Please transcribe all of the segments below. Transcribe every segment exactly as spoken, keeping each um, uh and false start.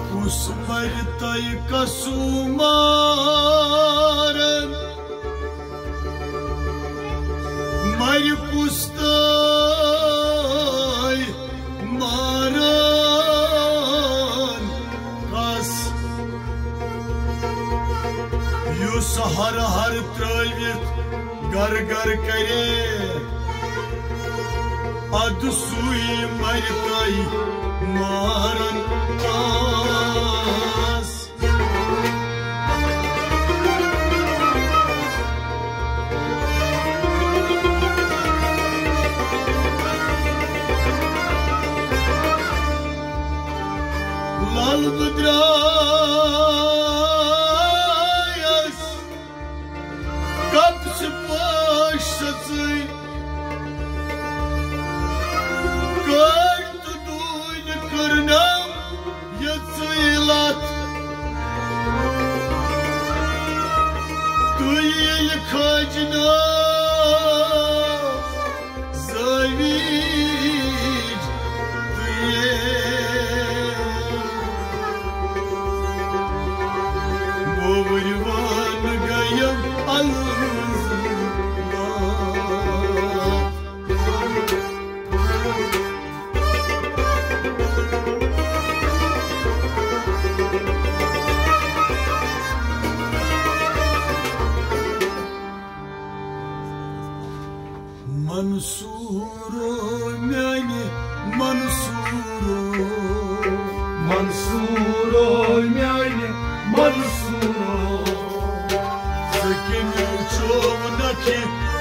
کُس مَرِ تۄہہِ کَسُو مارَن؟ مَرِ کُس تۄہہِ مارَن کَس؟ یُس ہَر ہَر ترٛٲوِتھ گَر گَر کَرِ، اَدٕ سُے مَرِ تۄہہِ مارَن کَس۔ لَل بہٕ درٛایَس کَپسہٕ پٲٹھۍ سٕژٕے، کٔرۍ تہٕ ڈوٗنۍ کٔرنَم یَژٕے لَتھ۔ تہٕ ییٚلہِ کھٲجنَم زٲوِج تہٕ ییٚلہِ وُہٕرۍ وان گٔیَم الہٕ زٕ لَتھ۔ منصورو میانہِ منصورو، منصورو میانہِ منصورو، ژٕ کٔمِو چھوو نکھِ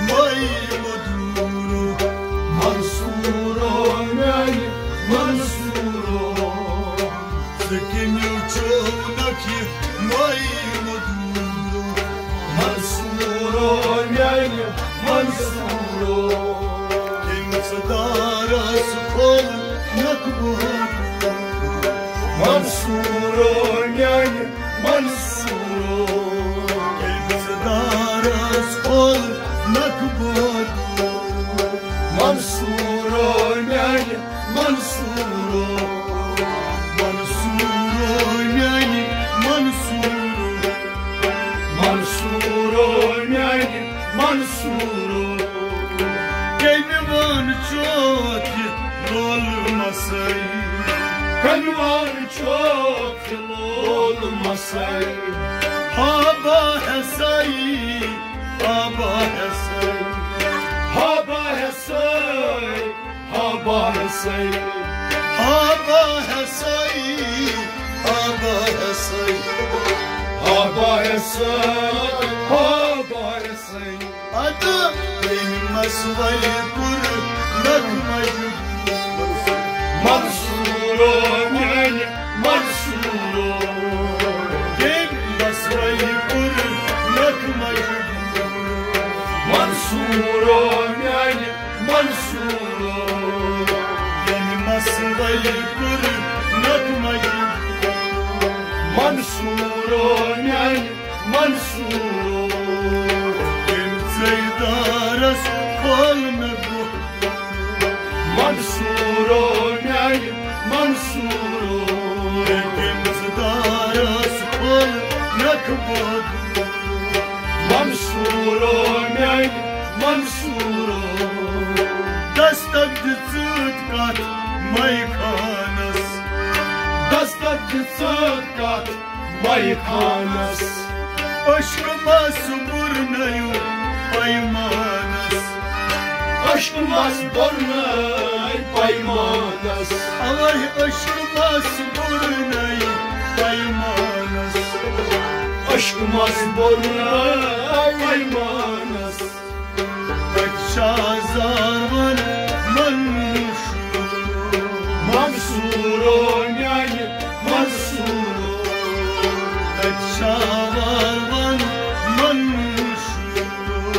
مٔے مدوٗرو؟ منصورو میانہِ منصورو، ژٕ کٔمِو چھوو نکھِ مٔے مدوٗرو؟ منصورو میانہِ منصورو، کٔمۍ ژٕ دارس کھول نکھٕ بہٕ؟ منصورو میانہِ منصورو، کٔمۍ ژٕ دارس کھول نکھٕ بہٕ؟ منصورو میانہِ منصورو، منصورو میانہِ منصورو، منصورو میانہِ منصورو، کٔمۍ وَن چوتھ یہِ لول مسٲیی؟ کٔمۍ وَن چوتھ یہِ لول مسٲیی؟ ہابا ہسٲیی، ہابا ہسٲیی، ہابا ہسٲیی، ہابا ہسٲیی، ہابا ہسٲیی، ہابا ہسٲیی، ہابا ہسٲیی، ہابا ہسٲیی۔ ادٕ تٔمۍ مسوَرِ کوٚر نغمہٕ مجبوٗر۔ منصورو میانہِ منصورو، تٔمۍ مسوَرِ کوٚر نغمہٕ مجبوٗر۔ منصورو میانہِ منصورو، تٔمۍ مسوَرِ کوٚر نغمہٕ مجبوٗر۔ منصورو میانہِ منصورو، کٔمۍ ژٔے دارس کھول نہٕ بہٕ؟ منصورو میانہِ منصورو، کٔمۍ ژٔے دارس کھول نکھٕ بہٕ؟ منصورو میانہِ منصورو، دستک دِژٕتھ کتھ مے خانس، دستک دِژٕتھ کتھ مے خانس۔ عشق مس بُرنیو پیمانس۔ عشق مس بُرنے پیمانس۔ اوے عشق مس بُرنے پیمانس۔ عشق مس بُرنے پیمانس۔ تَتہِ چھا زاروَن منصوٗر۔ منصوٗرو میانہِ منصوٗرو۔ تَتہِ چھا زاروَن منصوٗر۔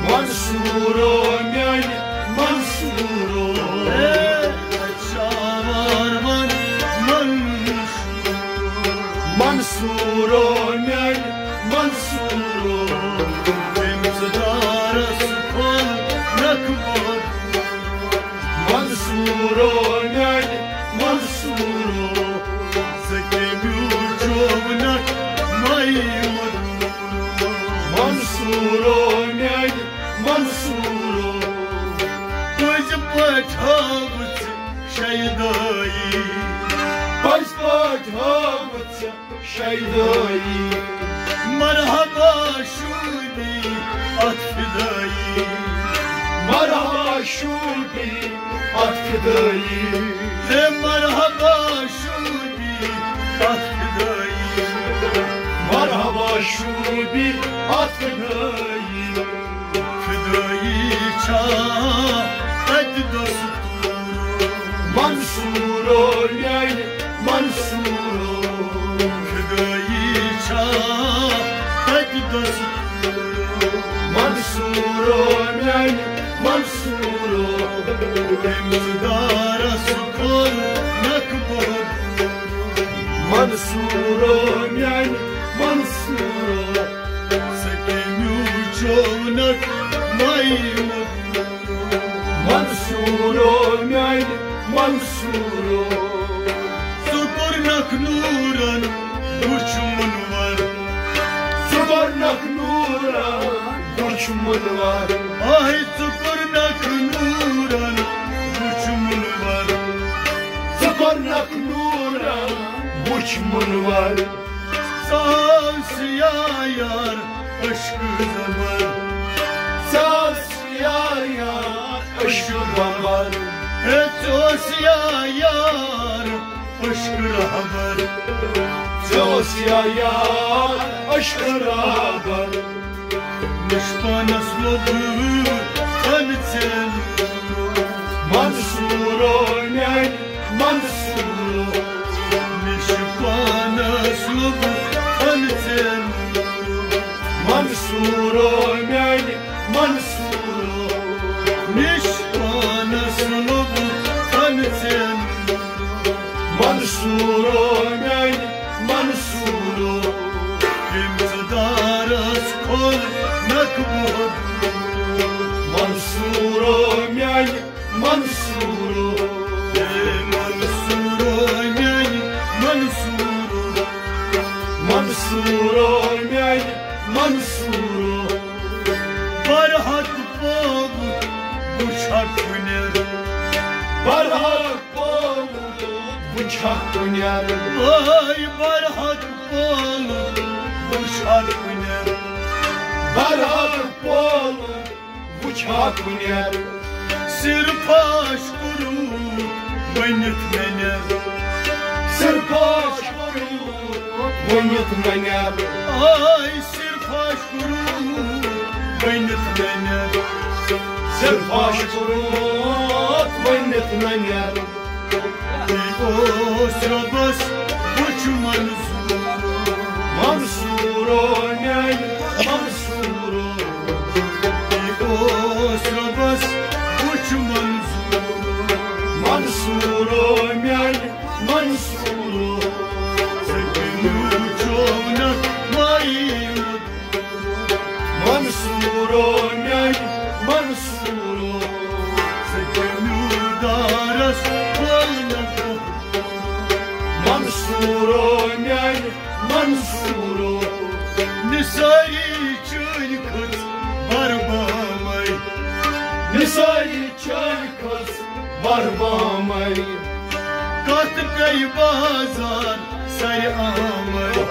منصوٗرو میانہِ منصوٗرو۔ ہے، تَتہِ چھا زاروَن منصوٗر۔ منصوٗرو میانہِ منصوٗرو۔ تٔمۍ ژٕ شیدٲیی۔ مرحبا شوٗبی اتھ فدٲیی۔ مرحبا شوٗبی اتھ فدٲیی۔ ہے مرحبا شوٗبی اتھ فدٲیی۔ مرحبا شوٗبی اتھ فدٲیی۔ فدٲیی چھا تتہِ دستوٗرو۔ منصوٗرو میانہِ منصوٗرو۔ فدٲیی چھا تتہِ دستوٗرو۔ منصوٗرو میانہِ منصوٗرو۔ امتدارس کوٚر نکھ بہادُر۔ منصوٗرو میانہِ منصوٗرو۔ ژےٚ کٔمِو چوونکھ مایہِ مدوٗر۔ منصوٗرو میانہِ منصوٗرو۔ ژٕ کوٚرنکھ نوٗرن وُچھ مُنوَر۔ ژٕ کوٚرنکھ نوٗرن وُچھ مُنوَر۔ آے ژٕ کوٚرنکھ نوٗرن وُچھ مُنوَر۔ ژٕ کوٚرنکھ نوٗرن وُچھ مُنوَر۔ ژٕ آوس یا یار عشقہٕ زمر۔ ژٕ آوس یا یار عشقہٕ زمر۔ ہے ژٕ اوس یا یار عشقہٕ رہبر۔ ژٕ اوس یا یار عشقہٕ رہبر۔ مےٚ چھُ پانس لوٚبمُت تھن ژےٚ نوٗرو۔ منصوٗرو میانہِ منصوٗرو۔ مےٚ چھُ پانس لوٚبمُت تھن ژےٚ نوٗرو۔ منصوٗرو میانہِ منصوٗرو۔ مےٚ چھُ پانس لوٚبمُت تھن ژےٚ نوٗرو۔ منصوٗرو میانہِ منصوٗرو۔ امتدارس کھول نکھ بہادُر۔ منصوٗرو میانہِ منصوٗرو۔ اے منصوٗرو میانہِ منصوٗرو۔ منصوٗرو میانہِ منصوٗرو۔ برحق پوٚمُت وُچھا کُنٮ۪ر۔ برحق پوٚمُت وُچھا کُنٮ۪ر۔ اے برحق پوٚمُت وُچھا کُنٮ۪ر۔ برحق پوٚمُت وُچھا کُنٮ۪ر۔ سِر فاش کوٚرمُت ؤنِتھ مےٚ نٮ۪ر۔ سِر فاش کوٚرمُت ؤنِتھ مےٚ نٮ۪ر۔ آے سِر فاش کوٚرمُت ؤنِتھ مےٚ نٮ۪ر۔ سِر فاش کوٚرمُت ؤنِتھ مےٚ نٮ۪ر۔ یہِ اوس رۄبس وُچھ منظوٗر۔ منصوٗرو میانہِ منصوٗرو۔ یہِ اوس رۄبس وُچھ منظوٗر۔ منصوٗرو میانہِ منصوٗرو۔ ژےٚ کٔمِو چوونکھ مایہِ منصوٗرو میانہِ منصوٗرو۔ ژےٚ کٔمِو دارس کھول نکھ بہادُر۔ منصوٗرو میانہِ منصوٗرو۔ نثاری چٲنۍ کھٔژ بربامے۔ نثاری چٲنۍ کھٔژ بربامے۔ کتھ گٔے بازار سرِ آمے۔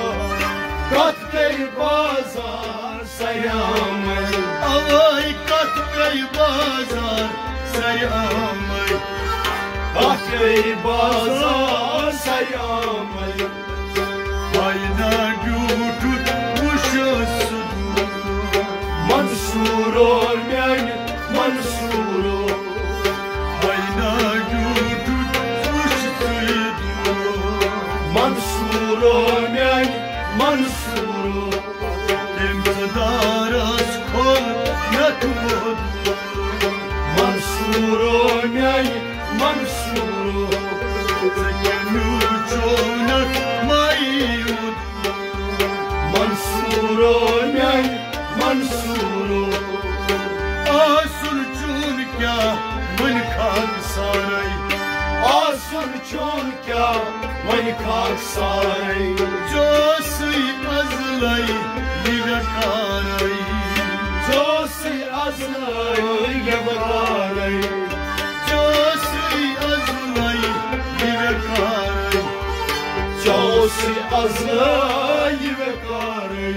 کتھ گٔے بازار سرِ آمے۔ اوے کتھ گٔے بازار سرِ آمے۔ کتھ گٔے بازار سرِ آمے۔ آینا بیوٗٹھُتھ وُچھ سُہ دوٗر۔ منصوٗرو میانہِ منصوٗرو۔ آینا بیوٗٹھُتھ وُچھ سُہ دوٗر۔ منصوٗرو میانہِ منصوٗرو۔ امتدارس کھول نکھ بہادُر۔ منصوٗرو میانہِ منصوٗرو۔ ژےٚ کٔمِو چوونکھ مایہِ منصوٗرو میانہِ منصوٗرو۔ آسُن چون کیٛاہ وۄنۍ خاک سارے۔ آسُن چون کیٛاہ وۄنۍ خاک سارے۔ ژےٚ اوسُے ازلے یہِ ویکارے۔ ژےٚ اوسُے ازلے یہِ ویکارے۔ ژےٚ اوسُے ازلے یہِ ویکارے۔ ژےٚ اوسُے ازلہٕ یہِ ویکارٕے۔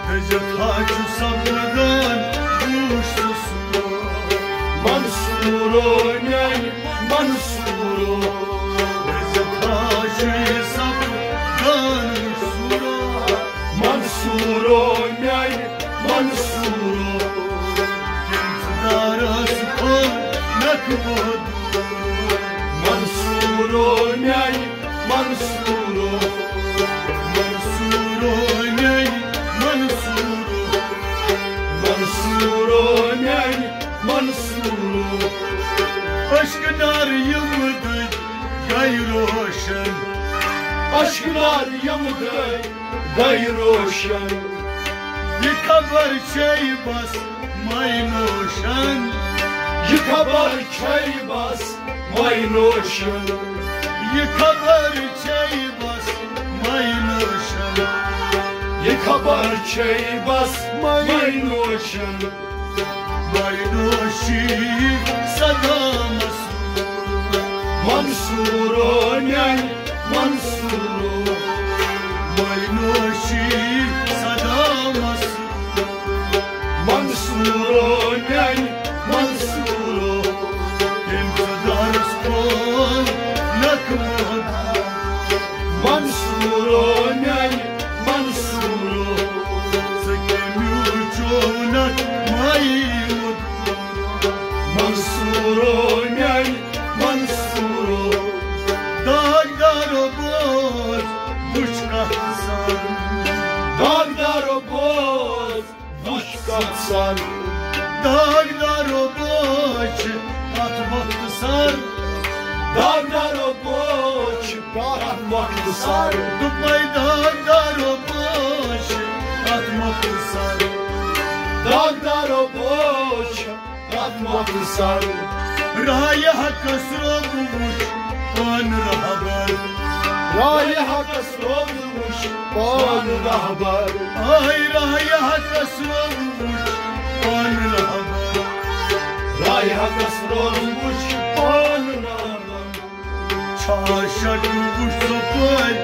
دٔزِتھ ہا چھُ سپدان، وُچھ سُہ سورُے۔ منصوٗرو میانہِ منصوٗرو۔ دٔزِتھ ہا چھُ یہِ سپدان، وُچھ سورُے۔ منصوٗرو میانہِ منصوٗرو۔ کٔمۍ ژٕ دارس کھول نکھ بہٕ دوٗر۔ منصوٗرو میانہِ منصوٗرو۔ منصوٗرو میانہِ منصوٗرو۔ منصوٗرو میانہِ منصوٗرو۔ اشکہٕ نارٕ یِم دٔدۍ گٔے روشن۔ اشکہٕ نارٕ یِم دٔدۍ گٔے روشن۔ یہِ خبر چھے بس ماینوشن۔ یہِ خبر چھے بس ماینوشن۔ یہِ خبر چھے بس ماینوشن۔ یہِ خبر چھے بس ماینوشن۔ ماینوشی صدا منصوٗرو۔ منصوٗرو میانہِ منصوٗرو۔ ماینوشی صدا منصوٗرو۔ منصوٗرو میانہِ منصوٗرو۔ کٔمۍ ژٕ دارس کھول نکھ بہٕ دوٗر۔ منصوٗرو میانہِ منصوٗرو۔ ژٕ کٔمۍ چونکھ مایہِ مُد۔ منصوٗرو میانہِ منصوٗرو۔ داغدارو بوز، وُچھ کتھ سان۔ داغدارو بوز، وُچھ کتھ سان۔ داغدارو بوز چھِ اتھ وقتہٕ سر۔ داغدارو بوز چھِ اتھ وقتہٕ سر۔ دوٚپمَے داغدارو بوز چھِ اتھ وقتہٕ سر۔ داغدارو بوز چھِ اتھ وقتہٕ سر۔ راے حقس روب وُچھ پانہٕ رہبر۔ راے حقس روب وُچھ پانہٕ رہبر۔ آے راے حقس روب وُچھ پانہٕ رہبر۔ راے حقس روب وُچھ پانہٕ رہبر۔ چھا شک وُچھ ژٕ پٲدۍ